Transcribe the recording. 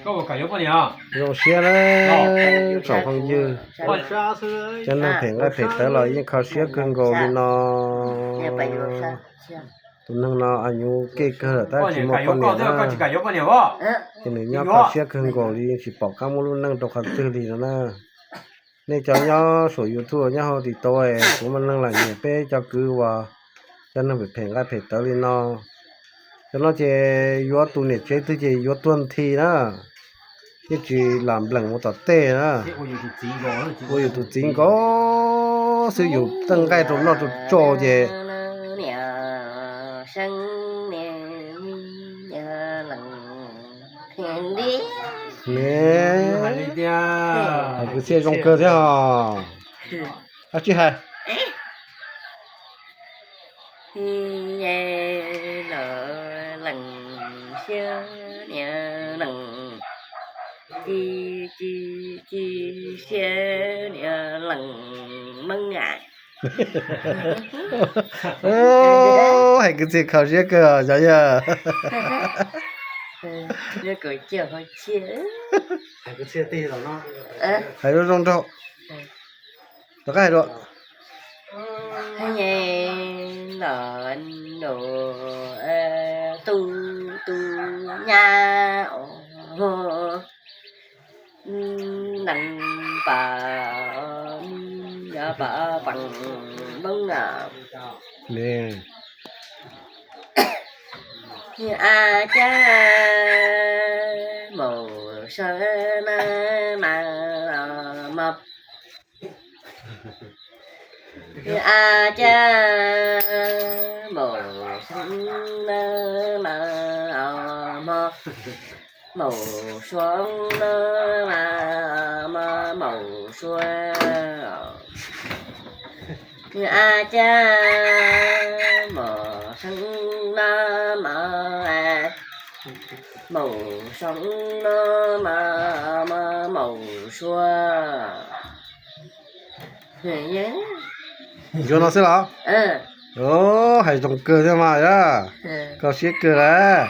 Zoo siab na, tsoom phooj ywg, cov neeg phem nqaij phem tawv los yeej kho siab kawg nkaus li no. Tus neeg no a nyuv kev kawg lawm tab tsis muaj poj niam na, ces nws nyob kho siab kawg nkaus li, tsis pom qab muaj lub neej rau qhov twg li no na. Nej cov nyob saum YouTube nyob hauv TikTok, kuv muaj neeg lam nyiam peb cov kwv uas cov neeg phem phem nqaij phem tawv li no. Cov no ces yuav tus niam tsev twg ces yuav tuag nthi na, yeej tsis lam nplees mus tom tej na. Ua yus tus txiv nkaus xwb, yus tej nqaij rau noj rau tsau ces ne, hais kwv txhiaj zoo kawg thiab os. Ab tsis hais. Lees siab niam lees, ci ci ci siab niam lees meej a. Hais kwv txhiaj kho siab kawg os cov yawg. Hais zoo zoo nraug. Rov qab hais dua. Los nus tu tu nyab os, nees pas, yog pas peem npoob na. A cab mus sawv na mas mog, a cab mus sawv na mas mog, mus suav na mas mog, mus suav. A cab mus sawv na mas, mus sawv na mas mog, mus suav. Ntsuag no xwb los? Hais zoo kawg thiab mas, kho siab kawg lawm.